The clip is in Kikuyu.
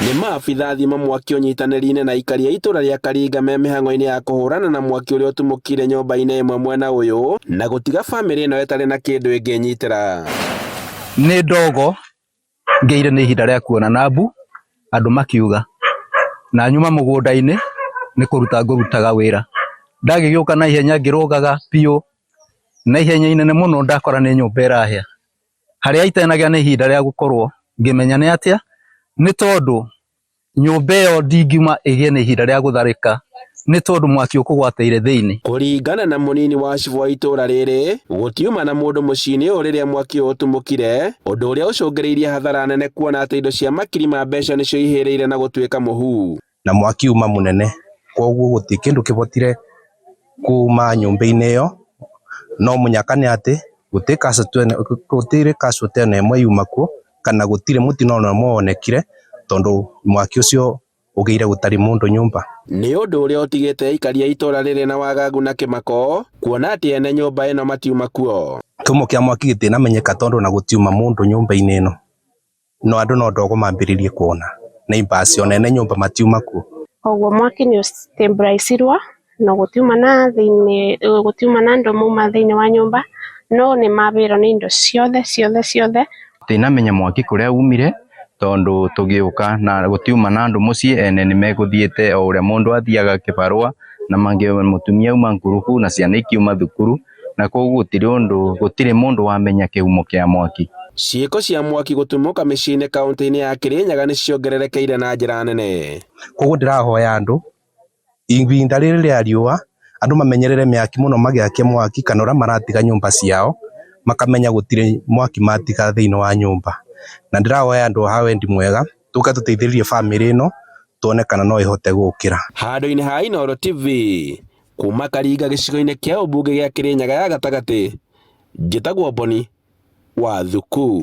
Nĩ maabithaa thima mwaki ũnyitanĩri-inĩ na aikari a itũra rĩa Karinga me mĩhang'o-inĩ ya kũhũrana na mwaki ũrĩa ũtumũkire nyũmba-inĩ ĩmwe mwena ũyũ na gũtiga bamĩrĩ ĩno ĩtarĩ na kĩndũ ĩngĩnyitĩra. Nĩ ndogo ngĩire nĩ ihinda rĩa kuona na mbu andũ makiuga na nyuma mũgũnda-inĩ nĩ kũruta ngũrutaga wĩra. Ndagĩgĩũka na ihenya ngĩrũgaga biũ na ihenya inene mũno ndakora nĩ nyũmba ĩrahĩa. Harĩa itenagĩa na ihinda rĩa gũkorwo ngĩmenya nĩ atĩa, nĩ tondũ nyũmba ĩyo ndingiuma ĩgĩe na ihinda rĩa gũtharĩka nĩ tondũ mwaki ũkũgwatĩire thĩinĩ. Kũringana na mũnini wa cibũ wa itũra rĩrĩ, gũtiuma na mũndũ mũciĩ-inĩ ũyũ rĩrĩa mwaki ũyũ ũtumũkire, ũndũ ũrĩa ũcũngĩrĩirie hathara nene kuona atĩ indo cia makiri ma mbeca nĩcio ihĩrĩire na gũtuĩka mũhu. Na mwaki uma mũnene koguo gũtirĩ kĩndũ kĩbotire kuma nyũmba-inĩ ĩyo no mũnyaka nĩ atĩ gũtirĩ casualty ona ĩmwe yuma kuo kana gũtirĩ mũtino ona ũmwe wonekire tondũ mwaki ũcio ũgĩire gũtarĩ mũndũ nyũmba. Nĩ ũndũ ũrĩa ũtigĩte aikari a itũra rĩrĩ na wagagu na kĩmako kuona atĩ ene nyũmba ĩno matiuma kuo. Kĩhumo kĩa mwaki gĩtinamenyeka tondũ ona gũtiuma mũndũ nyũmba-inĩ ĩno no andũ no ndogo mambĩrĩrie kuona neighbors ona ene nyũmba matiuma kuo. Koguo mwaki nĩ ũstabilizirwo na gũtiuma na thĩinĩ gũtiuma na andũ mauma thĩinĩ wa nyũmba no nĩ mabĩrwo nĩ indo ciothe ciothe ciothe. Tinamenya mwaki kũrĩa umire tondũ tũgĩũka na gũtiuma na andũ mũciĩ ene nĩ megũthiĩte o ũrĩa mũndũ athiaga kĩbarũa na mangĩ mũtumia auma ngurubu na ciana ikiuma thukuru na koguo gũtirĩ ũndũ gũtirĩ mũndũ wamenya kĩhumo kĩa mwaki. Ciĩko cia mwaki gũtumũka mĩciĩ-inĩ kaunti-inĩ ya Kirinyaga nĩ ciongererekeire na njĩra nene. Koguo ndĩrahoya andũ ihinda rĩrĩ rĩa riũa andũ mamenyerere mĩaki mũno magĩakia mwaki kana ũrĩa maratiga nyũmba ciao makamenya gũtirĩ mwaki matiga thĩinĩ wa nyũmba. Na ndĩrahoya andũ a wendi mwega tũke tũteithĩrĩrie bamĩrĩ ĩno tuone kana no ĩhote gũkĩra. Handũ-inĩ ha Inooro TV kuma Karinga gĩcigo-inĩ kĩa ũmbunge gĩa Kirinyaga ya gatagatĩ, njĩtagwo Boni wa Thuku.